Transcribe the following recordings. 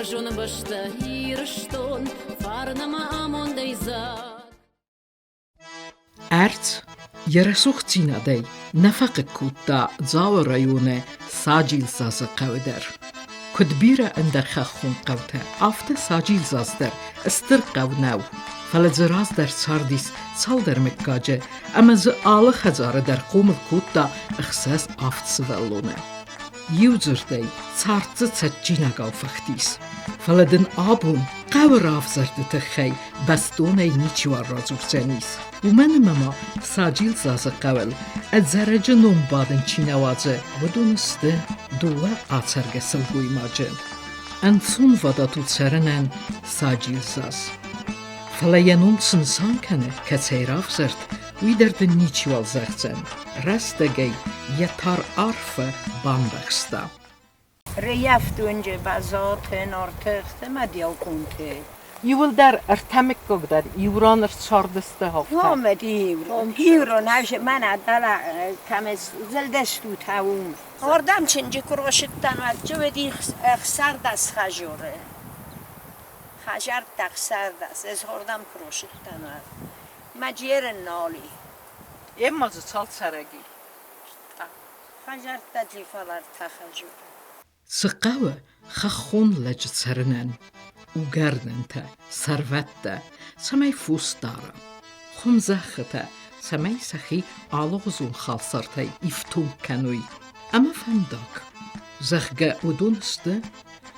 Уарзон бӕстӕ Ирыстон, фарн ӕмӕ амондӕй дзаг. Ӕрдз йӕ рӕсугъддзинадӕй нӕ фӕхъыг кодта Дзауы районы Саджилзазы хъӕуы дӕр. Куыд бирӕ ӕндӕр хӕххон хъӕутӕ, афтӕ Саджилзаз дӕр стыр хъӕу нӕу, фӕлӕ дзы раздӕр цардис цалдӕр мыггаджы ӕмӕ дзы алы хӕдзары дӕр хъомыл кодта ӕхсӕз-авд сывӕллоны. Иудзырдӕй, цард дзы цӕджджинагау фыхтис. Фӕлӕ дын абон хъӕуы равзӕрды тыххӕй бӕстонӕй ничиуал радзурдзӕнис. Уымӕн ӕмӕ ма Саджилзазы хъӕуыл ӕдзӕрӕджы ном бадын чи нӕ уадзы, уыдон сты дыууӕ ацӕргӕ сылгоймаджы. Ӕнцонвадат у цӕрынӕн Саджилзаз. Фӕлӕ йӕ ном цы нысан кӕны, кӕцӕй равзӕрд, уый дӕр дын ничиуал зӕгъдзӕн. Рӕстӕгӕй йӕ тар арфы бамбӕхста. Рейӕфтонджы базоты нортыхты ма диокъунты. Иуылдӕр ӕртӕ мыггаг дӕр иу ран ӕрцардысты афтӕ. Номӕд иурон, иурон ӕз мӕнӕ дӕлӕ кӕмӕ зылдӕстутӕ уым. Ордӕм чынджы куы росыдтӕн, уӕд чывыди ӕхсӕрдӕс хӕжоры. Хӕжӕрттӕ ӕхсӕрдӕс, ӕз ордӕм куы росыдтӕн, уӕд. Мӕ джерын нал и. Емма дзы цал цӕрӕги? Хӕжӕрттӕ джифалартӕ хӕжоры. Цы хъӕуы хӕххон лӕджы цӕрынӕн? Угӕрдӕнтӕ, сӕрвӕттӕ, цӕмӕй фос дара. Хуымзӕххытӕ, цӕмӕй сӕхи алыгъуызон халсартӕй ифтонг кӕной. Ӕмӕ фӕндаг. Зӕгъгӕ, уыдон сты,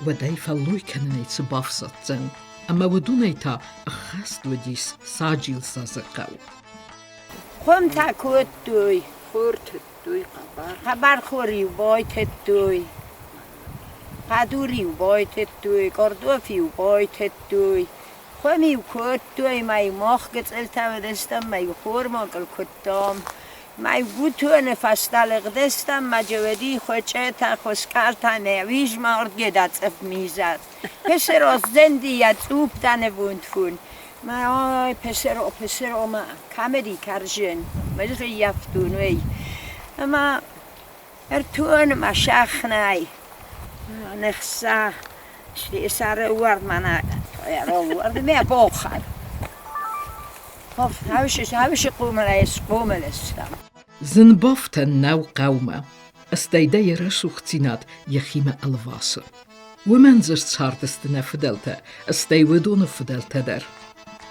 уӕд ӕй фӕллой кӕнынӕй цы бафсаддзӕн? Ӕмӕ уыдонӕй та ӕххӕст уыдис Саджилзазы хъӕу. Хуымтӕ кодтой. Хор тыдтой хъӕбӕр. Хъӕбӕр хор-иу байтыдтой. Хъӕдур-иу байтыдтой, картоф-иу байтыдтой. Хуым-иу кодтой, ма-иу мах гыццылтӕ уыдыстӕм, ма-иу хормакыл куыдтам. Ма-иу гутоны фӕстӕ лыгъдыстӕм, ма джеведи хуычъетӕ, хуыскъӕлтӕ нӕ уизмардге да цъыф мизат. Песеро зенди я цъупта невунтфун. Ма ой, песеро, песеро, ма камери каржен. Ма рыййӕфтун, ой. Ӕма ӕртуон ма сахнай. Нехса, сары уард мана, уард ме бохар. Хавши хъумӕлӕс, хъумӕлӕс. Зын бафтӕн нӕу хъӕумӕ, стӕй дӕ йӕ рӕсугъддзинад йӕхимӕ ӕлвасы. Уымӕн дзы сцардысты нӕ фыдӕлтӕ, стӕй уыдоны фыдӕлтӕ дӕр.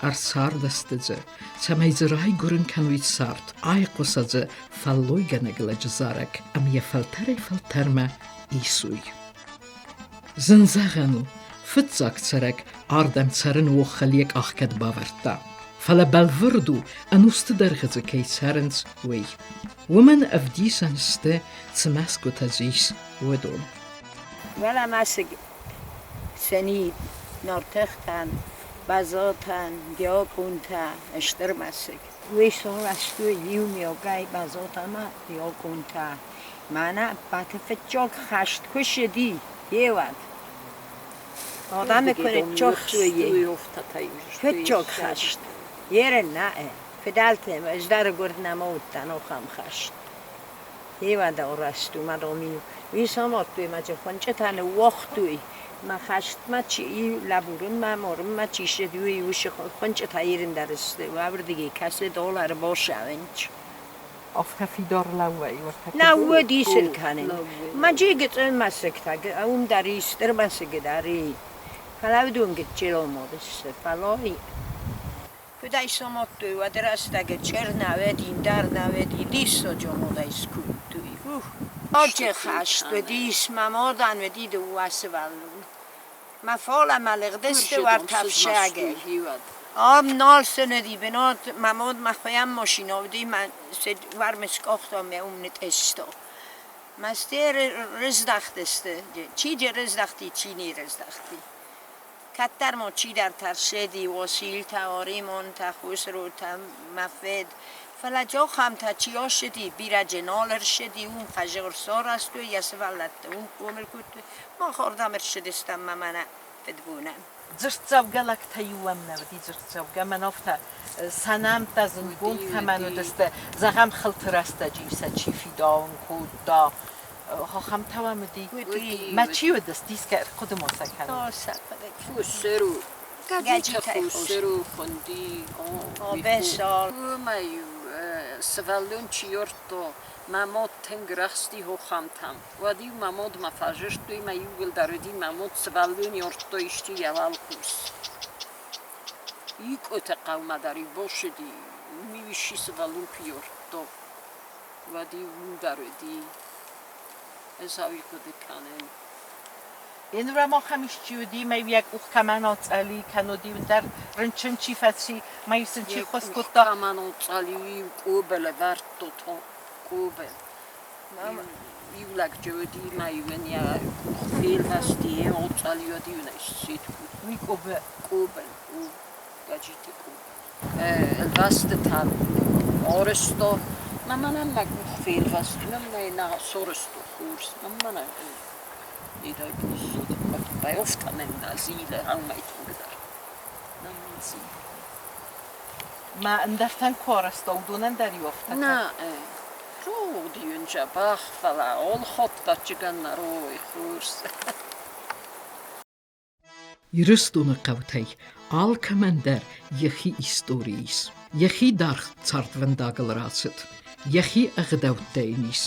Ӕрцардысты дзы, цӕмӕй дзы райгуырын кӕной цард, айхъуыса дзы фӕллойгӕнӕг лӕджы зарӕг ӕмӕ йӕ фӕлтӕрӕй-фӕлтӕрмӕ исой. Зын зӕгъӕн у, фыццаг цӕрӕг ардӕм цӕрыны оххыл йӕ къах кӕд бавӕрдта. Фӕлӕ бӕлвырд у, ӕнусты дӕргъы дзы кӕй цӕрынц, уый. Уымӕн ӕвдисӕн сты, цы мӕсгуытӕ дзы ис, уыдон. Уӕлӕ мӕсыг сӕни Нартыхтӕн, Базотӕн, Диокъунтӕ, стыр мӕсыг. Уый сарӕзтой иумиагӕй Базот ӕмӕ Диокъунтӕ. Мӕнӕ ӕппӕты фыццаг хӕст куы ссыди, йеуӕд. Адӕмы куы ныццагътой, фыццаг хӕст. Ерын нӕ, фыдӕлты ӕз дӕр гуырд нӕма уыдтӕн ахӕм хӕст. Еуӕд арӕзт у мадомин. Уый самадтой ма хуынчъытӕ ныууагътой. Мӕ хӕстмӕ чи лӕбурынмӕ, марынмӕ чи ссыд, уый уыцы хуынчъытӕ ирын дӕр сты. Уӕвырдыгӕй кӕсы доллары босавынч. Афтӕ фидар лӕууӕй уӕртӕ. Лӕууыд исыл кӕнын. Ма джигы мӕсыгтӕ, уым дӕр ис, стыр мӕсыгы дӕр и. Фӕлӕ уыдон гыццыл омодысты. Фӕлӕ Куыд ӕй самадтой, уӕды рӕстӕджы Чернавед, Индарнавед, диссаджы амодӕй скодтой. Аджы хӕст уыдис, мӕ мадӕн уыди дыууӕ сывӕллоны. Мӕ фалӕмӕ лыгъдысты уӕртӕ ӕфсагӕй. Ам нал сын уыди бынат, мӕ мад мӕ хуыйӕн машинӕ уыди, мӕ уӕрмы скъахта мӕ уым нытъыста. Мастер рыздӕхтысты, чи рыздӕхти, чи не рыздӕхти. Кӕддӕр ма чидӕртӕ ссыди Уасилтӕ, Аримонтӕ, Хосротӕ мӕ фыд. Фӕлӕ ахӕмтӕ чи ссыди, бирӕ нал ӕрсыди, уым хъазгъыр сарӕзтой, йӕ сывӕллӕтты уым хъомыл кодтой. Мах ардӕм ӕрцыдыстӕм мӕ мӕнӕ фыдбонӕн. Дзырддзӕугӕ лӕгтӕ-иу ӕм нӕ уыди дзырддзӕугӕ, мӕн афтӕ сӕ нӕмттӕ зындгонд кӕмӕн уыдысты, зӕгъӕм, хылты рӕстӕджы-иу сӕ чи фидауын кодта. Хохамтавамуди Мачиудас диска эркудумоса кан. Хусеру. Гajita хусеру хонди. О, бесол. Умаю сывӕллон чи йордто, мӕ мод тынг рӕхсти хохамтӕм. Уӕд-иу мӕ модмӕ фӕзырдтой мӕ иууылдӕр уыди мӕ мод сывӕллон йордто исти йӕ уӕлхъус. Икъоты хъӕумӕ дӕр-иу босыди, уым-иу исчи сывӕллон куы йордто, уӕд-иу уым дӕр уыди. Ӕз ӕй хъуыды кӕнын. Енура махӕм исчи уыди, мӕ йӕ къух кӕмӕн ацъӕли, кӕннод иу дӕр рынчын чи фӕци, мӕ сын чи Йӕ хос къух кодта. кӕмӕн ацъӕли, уый-иу къобал ӕвӕрдта, къобал. Иу лӕгджы уыди, мӕ-иу ын йӕ къух фелвӕсти, йе ацъӕли, уӕд-иу ын ӕй ссид Уый къобал. Къобал, у Гӕджиты къобал. Ӕлвӕстытӕ арӕзта. Мӕ мӕнӕн мӕ къух фелвӕсти, мӕ мӕ нӕ сарӕзта хорз. Мӕ мӕнӕн не дай бог Байофтанен зиле хаумайтугдар. Наман зиле. Ма ӕндӕртӕн куы арӕзта, уыдонӕн дӕр-иу афтӕ На, роодиун дзӕбӕх, фӕлӕ алхатт рой хорз. Ирыстоны хъӕутӕй алкӕмӕн дӕр йӕхи истори ис, йӕхи даргъ цардвӕндагыл рацыд, йӕхи ӕгъдӕуттӕ йын ис.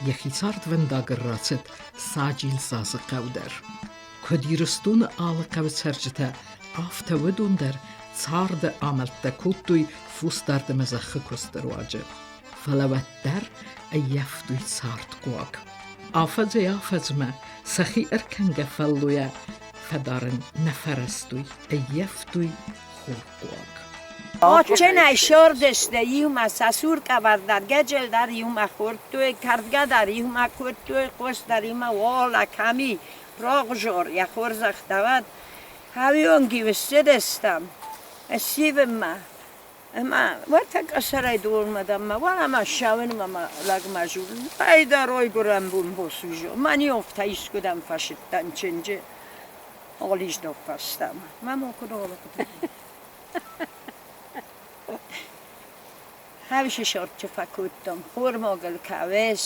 Йӕхи цардвӕндагыл рацыд Саджилзазы хъӕу дӕр. Куыд Ирыстоны алы хъӕуы цӕрджытӕ, афтӕ уыдон дӕр царды амӕлттӕ кодтой фосдард ӕмӕ зӕххы куысты руаджы. Фӕлӕ уӕддӕр ӕййӕфтой цардхъуаг. Афӕдзӕй-афӕдзмӕ сӕхи ӕркӕнгӕ фӕллойӕ фӕдарын нӕ фӕрӕзтой, ӕййӕфтой хорхъуаг. Отченай шордесте иумӕ сасуркъӕвӕрдар, гӕджелдар иумӕ хордтой, кӕрдгӕдар иумӕ кодтой, хъосдар иумӕ уола ками, рогжор, йӕ хорзӕх дӕуӕд. Хавионги ссыдыстӕм, ссивынмӕ. Ӕмӕ уӕртӕ къӕсӕрӕй дурмӕ дӕр ма уӕлӕмӕ ссӕуынмӕ мӕ лӕгмӕ дзурын, Ӕйдӕ ройгуырӕн бон босузо, мӕн офтӕ искуыдӕм фӕсыдтӕн чынджы. Олизнок фӕстӕмӕ. Мамо куыд Хӕвсы сортты фӕкодтам хормогыл кӕвес.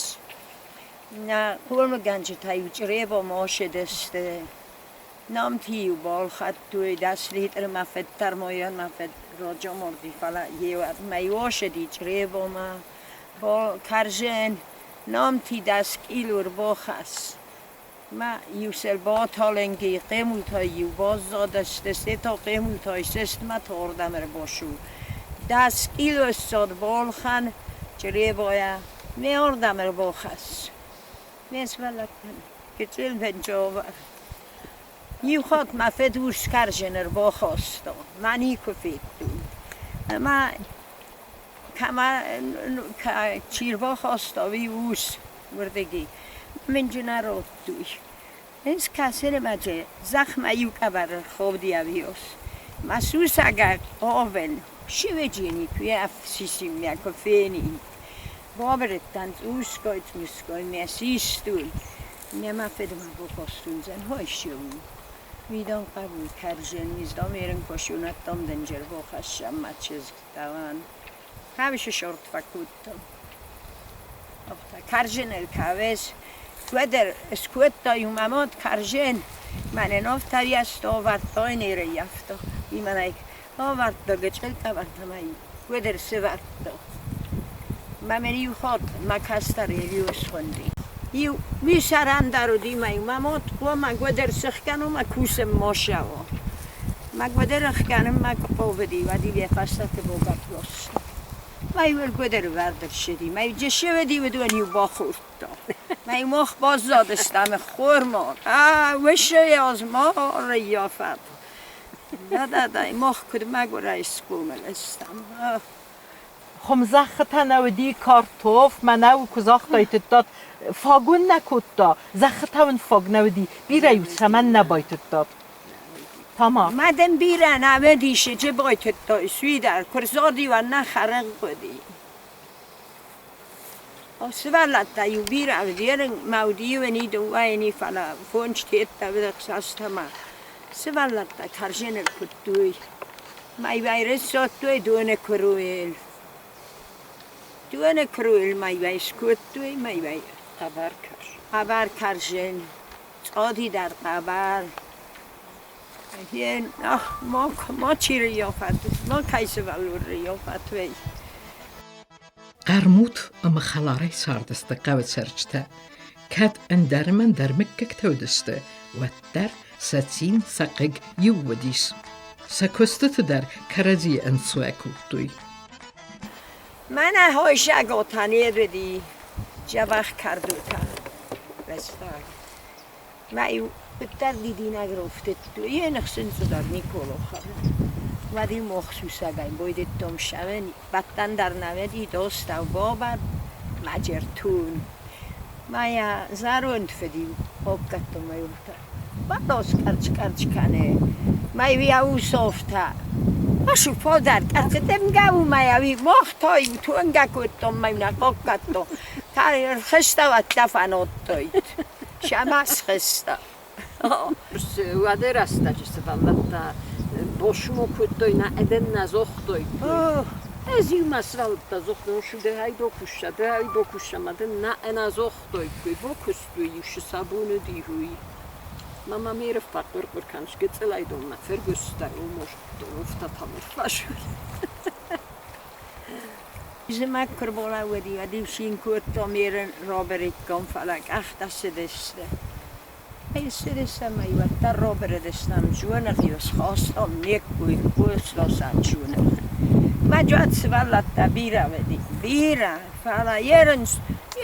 Нӕ хормогӕнджытӕ-иу Чъребо мосыдысты. Намти-иу балхӕдтой 10 литры ма фед термойӕн ма фед роджоморди, фӕлӕ мӕ осыди Чъребомӕ. Кӕрзын намти 10 кило рбахӕсс. Ма иу баталенги хъемултай-иу баззадысты, сета хъемултай сыстмӕ тордӕм ӕрбашу. 10 кило ссад балхӕн Чъребойӕ, ме ардӕм ӕрбахӕсс. Ме сывӕллӕттӕн гыццыл фенцовӕр. Иу хатт мӕ фыд урс кӕрзын ӕрбахаста, мӕ никуы федтон. Ӕмӕ кӕмӕ чи рбахаста, уый ус уырдыги. Мын нӕ радтой. Ӕз кӕсын ӕмӕ зӕхмӕ иу къӕбӕр ӕрхауди ӕвиос. Мӕ сусӕгӕй хъавын, сивӕджини куы ӕфсисимӕ куы фенин. Бабырыдтӕн цъусгай-цъусгай мӕ систон. Мӕ мӕ фыдмӕ бахастон зӕнхойсион. Видан хъӕбул кӕрзын, издам ерын кошунаттам дынджыр бахӕссӕм мӕ чызг дӕуӕн. Хӕвсы сорт фӕкодтам. Афтӕ кӕрзыныл кӕвес. Куыдӕр скодта иу мӕ мад кӕрзын. Мӕнӕн афтӕ йӕсто авӕрдта ӕрӕййӕфта. Имӕнӕй авӕрдта гыцъыл къӕбӕртӕ мӕ куыдӕр сывӕрдта. Мӕ мын иу хатт мӕ кӕстӕр Елиус хуынди. Иу уый сӕрӕндӕр уыди мӕ иу мӕ мад хъуамӕ гуыдыр сыхгӕнон мӕ кусын ма ссӕуа. Мӕ гуыдыр ӕхгӕнынмӕ куы хъавыди, уӕд-иу йӕ фӕстӕты богӕпп ласта. Мӕ иу гуыдыр вӕрд ӕрцыди, мӕ иу джысывыди, уыдон-иу бахордта. Мӕ иу мах баззадыстӕм ӕххормаг. А, уыцы аз ма ӕрӕййафӕд. Да-да-да, мах куыд мӕгуырӕй схъомыл стӕм. Хуымзӕххытӕ нӕ уыди, картоф, мӕнӕу куы загътай, тыдтат, фаг уын нӕ кодта, зӕххытӕ уын фаг нӕ уыди, бирӕ-иу цӕмӕн нӕ байтыдтат? Тамар. Мадӕн бирӕ нӕ уыдис, чи байтыдтой, суидар, куы рзад-иу нӕ хӕрын хъуыди. Сывӕллӕттӕ-иу бирӕ уыди, ма уыди иуӕн дыууӕйы, фӕлӕ фондз теттӕ уыд ӕхсӕзтӕмӕ. Сывӕллӕттӕ кӕрзыныл куыдтой. Ма-иу ӕрыссадтой доны куыройыл. Доны куыройыл ма-иу ӕй скодтой, ма-иу ӕй. Хъӕбӕр карз. Хъӕбӕр карзӕн, цъоди дӕр хъӕбӕр. Ах, ма чирийофат, ма кай сывӕллон вей. Хъӕрмуд ӕмӕ хӕларӕй цардысты хъӕуы цӕрджытӕ. Кӕд ӕндӕр ӕмӕ ӕндӕр мыггӕгтӕ уыдысты, уӕддӕр сӕ цин, сӕ хъыг иу уыдис. Сӕ куыстыты дӕр кӕрӕдзийы ӕнцой кодтой. Мӕнӕ хойсаготӕн едведи дзӕбӕх кӕрдутӕ. Вестаг. Ма-иу куыддӕр дидинӕг рофтыдтой, йе ныхсынцъыдӕр Николоха. Уӕд-иу мохсусӕгӕй бойдыдтон сӕвӕн, бӕттӕн дӕр нӕ уыди, достау бобар, маджертун. Мая зӕронд фыд-иу хоккӕдтон мӕ Балос къӕрц-къӕрц кӕны. Мӕ усофта. Ашу подар къӕрцытемгӕ мӕ мохтой тунгӕ кодтон мӕ нӕ хоккӕдтон. Та рхӕстӕвӕттӕ фӕнодтой. Сӕмӕ схӕста. Уӕды рӕстӕджы сывӕллӕттӕ бошумо кодтой, нӕ ӕдӕн нӕ зогътой. Ӕз иу мӕ сывӕллӕттӕ зогътон, шудӕй бокуса, дӕй бокуса, ма дын нӕ ӕнӕ зогътой, бокуыстуй, сабуны дихуй. Мама мера фӕхъуыр-хъуыр кӕныс, гыццылӕй донмӕ фергуыста, уфта тамыр фашур. Зымӕг куы рбалӕууыди, уӕд-иу цин кодтам ерын рабыриккам, фӕлӕ къӕхтӕ цыдысты. Цыдысты ӕмӕ уӕддӕр рабырыдыстӕм зоныгъ-иу схастам не ккой къусласӕн зоныгъ. Мӕ джуат сывӕллӕттӕ бирӕ уыди, бирӕ, фӕлӕ ерын,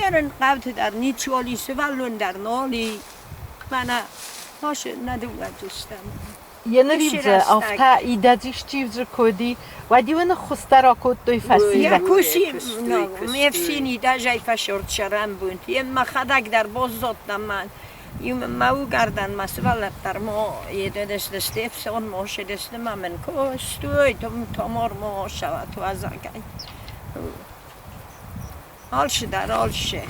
ерын хъӕуты дӕр ничиуал и, сывӕллон дӕр нал и. Мӕнӕ нӕ дыууӕ стӕм. Еныр афтӕ идӕдз коди, уӕд-иу ын ӕххуыс дӕр акодтой фӕсивӕд. Куси, ме фсин идӕзӕй фӕсорд сӕрӕнбонты, йе мӕхӕдӕг дӕр баззадтӕн мӕ мӕ уыгӕрдӕн мӕ сывӕллӕттӕ дӕр ма едӕдӕсты ӕфсон ма седесты ма мын куыстой, томор ма сават уазӕгӕй. Алцы дӕр, алцы.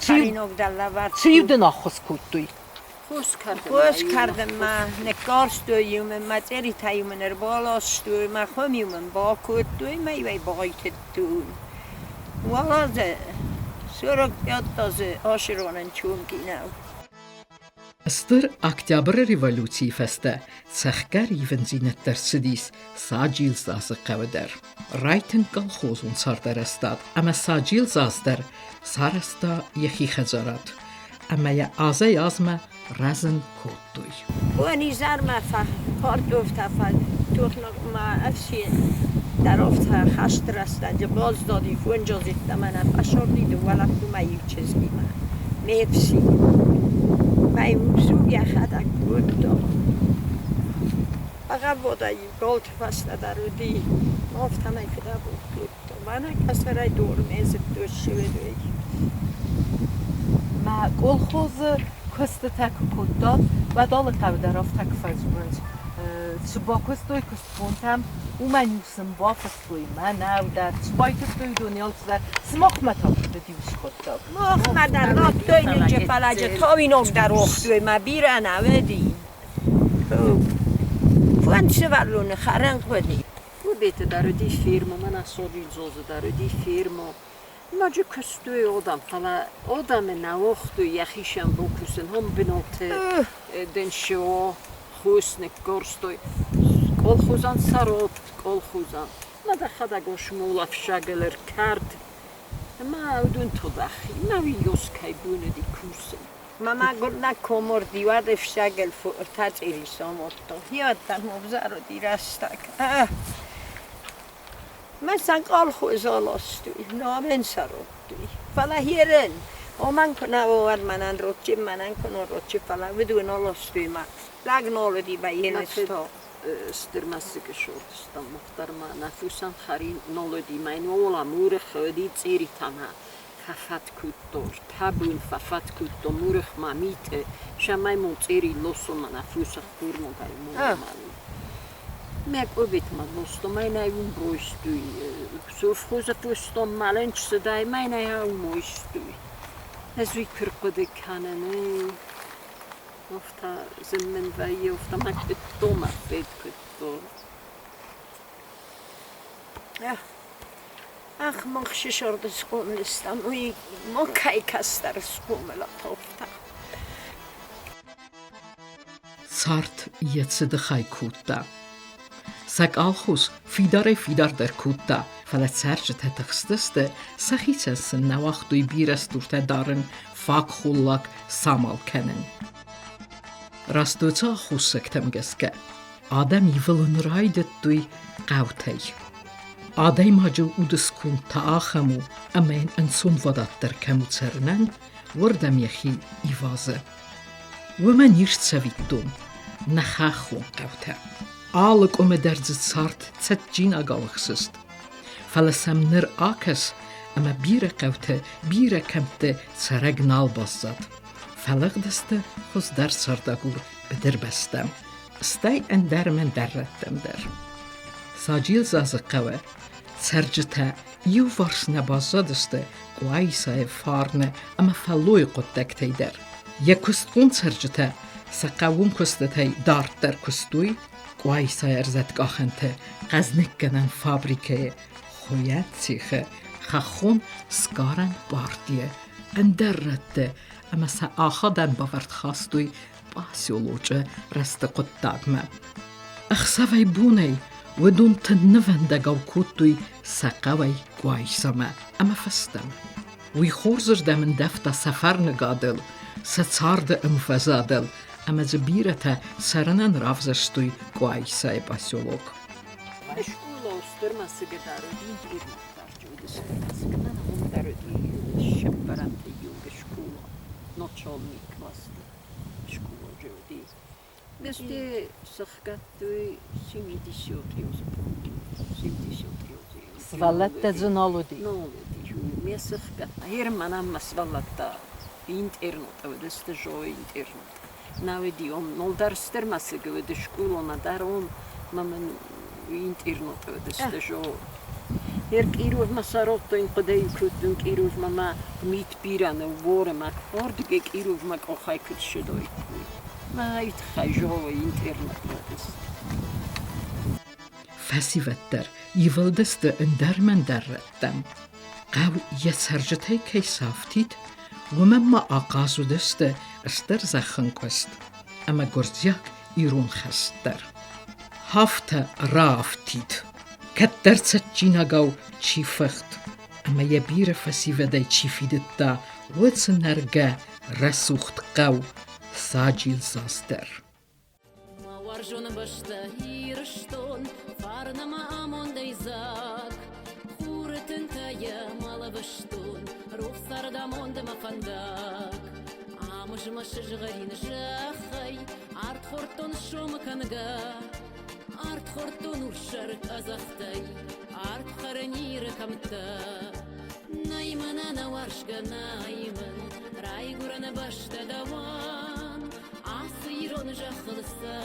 Хӕринаг дӕр лӕвӕрдтой. Цы-иу дын ӕххуыс кодтой? Хос кӕрдынмӕ ныккарстой-иу мын, мӕ цъеритӕ-иу мын ӕрбаластой, мӕ хуым-иу мын бакодтой, мӕ-иу ӕй байтыдтон. Уал азы, 45 азы асыронӕн чунки нӕу. Стыр Октябры революцийы фӕстӕ цӕхгӕр ивындзинӕдтӕ рцыдис Саджилзазы хъӕуы дӕр. Райтынг колхозон цардарӕзтад ӕмӕ Саджилзаз дӕр сарӕзта йӕхи хӕдзарад ӕмӕ йӕ азӕй-азмӕ рӕзын кодтой. Бон-изӕрмӕ фӕхъардофтӕ фӕтухнӕгмӕ ӕфсин дӕр хӕсты рӕстӕджы баззади фонджазидтӕ мӕнӕ фӕсорди дыууӕ лӕппу мӕ иу чызгимӕ. Ме фсин. Мӕ суг йӕхӕдӕг кодта. Бӕгъӕввадӕй галты фӕстӕ дӕр уыди. Афтӕмӕй фыдӕбон кодта. Мӕнӕ къӕсӕрӕй дурмӕ зыдтой сывӕллӕй. Мӕ колхозы куыстытӕ куы кодтат, уӕд алы хъӕуы дӕр афтӕ куы фӕдзурынц. Цы бакуыстой куыстбонтӕм, уымӕн-иу сын бафыстой мӕнӕу дӕр, цы байтыдтой уыдон алцыдӕр. Сымахмӕ та куыд уыди уыцы хъуыддаг? Махмӕ дӕр радтой нынджы фӕлӕджы тауинаг дӕр охтой, мӕ бирӕ нӕ уыди. Фондз сывӕллоны хӕрын хъуыди. Убеты дӕр уыди фермӕ, мӕнӕ Соджилдзозы дӕр уыди фермӕ. Ноджы куыстой одам, фӕлӕ одамы нӕ уагътой йӕхицӕн бакусын, хом бинонты дын шо хус ныккорстой. Колхозӕн сӕрот, колхозӕн. Мӕ дӕхӕдӕг осмол ӕфсагыл ӕркард. Ӕмӕ уыдон тодахи, мӕ уый бунеди кусын. Мама гурна комор диуад ӕфсагыл ӕртӕ цъири самодта. Хиадтӕн мобзароди рӕстӕг. Мӕ сан колхоз аластой, намен сародтой. Фӕлӕ херен, оман куы нӕ уӕд мӕнӕн ротчи, мӕнӕн куы нӕ ротчи, фӕлӕ уыдон аластой мӕ. Лӕг нал уыди мӕ елысто. Стыр мӕсыгы сордыстам, мухтарма нафусан харин нолоди майн ола мурых оди цъиритама фафат куттор, табун фафат кутто мурых ма мите, шамай мон цъири лосома нафуса хурмогай мурмали. Мӕ къобит ма лосто, майн ай ум бойстуй, совхоза пустом маленч седай, майн ай ау мойстуй. Ez уый куы кӕнын, Ofta zimmen вӕййы, ofta ма куыдто ма фед куыдто. Ах, махсысорды схъомыл стӕм, уый мокӕй кӕстӕр схъомыл атовта. Цард йӕ цыды хай кодта. Сӕ къалхоз фидарӕй-фидардӕр кодта, фӕлӕ цӕрджытӕ тыхстысты, сӕхицӕн сын нӕ уагътой бирӕ стуртӕ дарын, фаг холлаг самал кӕнын. Растуыцы аххосӕгтӕм гӕсгӕ адӕм ивылын райдыдтой хъӕутӕй. Адӕймаджы удысконд та ахӕм у, ӕмӕ йын ӕнцонвадатдӕр кӕм у цӕрынӕн, уырдӕм йӕхи ивазы. Уымӕн ис цӕвиттон нӕ хӕххон хъӕутӕ. Алы къуымы дӕр дзы цард цӕджджинагау ӕхсыст. Фӕлӕ сӕм ныр акӕс, ӕмӕ бирӕ хъӕуты, бирӕ кӕмтты цӕрӕг нал баззад. Фӕлыгъдысты хуыздӕр цардагур быдырбӕстӕм, стӕй ӕндӕр ӕмӕ ӕндӕр рӕттӕм дӕр. Саджилзазы хъӕуы цӕрджытӕ иуварс нӕ баззадысты Къуайсайы фарны ӕмӕ фӕллойы хъуыддӕгтӕй дӕр. Йӕ куыстгонд цӕрджытӕ сӕ хъӕууон куыстытӕй дарддӕр куыстой Къуайсайы ӕрзӕткъахӕнты хъӕзныггӕнӕн фабрикӕйы, хуыйӕн цехы, хӕххон сгарӕн партийы, ӕндӕр рӕтты ӕмӕ сӕ ахадӕн бавӕрд хастой пъаселочы рӕзты хъуыддагмӕ. Ӕхсӕвӕй-бонӕй уыдон тыннывӕндӕгау кодтой сӕ хъӕуӕй Къуайсамӕ ӕмӕ фӕстӕмӕ. Уый хорзырдӕм ӕндӕвта сӕ фӕрныгадыл, сӕ царды ӕмвӕзадыл ӕмӕ дзы бирӕтӕ цӕрынӕн равзӕрстой Къуайсайы поселок. Скъола стыр мӕсыгы дӕр уыди, ирмӕгдарджы уыди стыр мӕсыгы, мӕнӕ уым дӕр уыди сӕппӕрӕнты иугы скъола, начальник классты скъоладжы уыди. Везде сӕхгӕдтой 70 70 Сывӕллӕттӕ дзы нал уыди? Нал уыди. Ме сӕхгӕдта. Германӕн ма сывӕллӕттӕ интернат уыдысты, зои интернат. Нӕ уыди он нолдӕр стыр мӕсыгы уыди скъолонӕ дӕр он ма мын интернат уыдысты зо. Ер Кировмӕ сародтон хъуыдӕй кодтон Кировмӕ ма мит бирӕ ныууоры ма ардыгӕй Кировмӕ къохӕй куыд ссыдой. Мӕ тыххӕй зоы интернат уыдысты. Фӕсивӕд дӕр ивылдысты ӕндӕр-мӕндӕр рӕттӕм. Хъӕу йӕ цӕрджытӕй кӕй сафтид, уымӕн ма ахъаз уыдысты стыр зӕххынкъуыст ӕмӕ гуырдзиаг ирон хӕст дӕр. Афтӕ раафтид, кӕддӕр цӕджджинагау чи фыхт ӕмӕ йӕ бирӕ фӕсивӕдӕй чи фидыдта, уыцы нӕргӕ рӕсугъд хъӕу Саджилзаз дӕр. Мӕ уарзон бӕстӕ Ирыстон, фарн ӕмӕ амондӕй дзаг. Хуры тынтӕ йӕ мӕлӕвӕстон, рухс цардамонд ӕмӕ фӕндаг. Ам змӕ сызгъӕрин зӕххӕй ард хордтон сомы кӕнгӕ. Ард хордтон урссӕр къӕдзӕхтӕй, ард хӕрын Иры кӕмттӕ. Нӕй мын ӕнӕуарзгӕ, нӕй мын райгуырӕн бӕстӕ дӕуӕн. Ацы ирон зӕххыл цы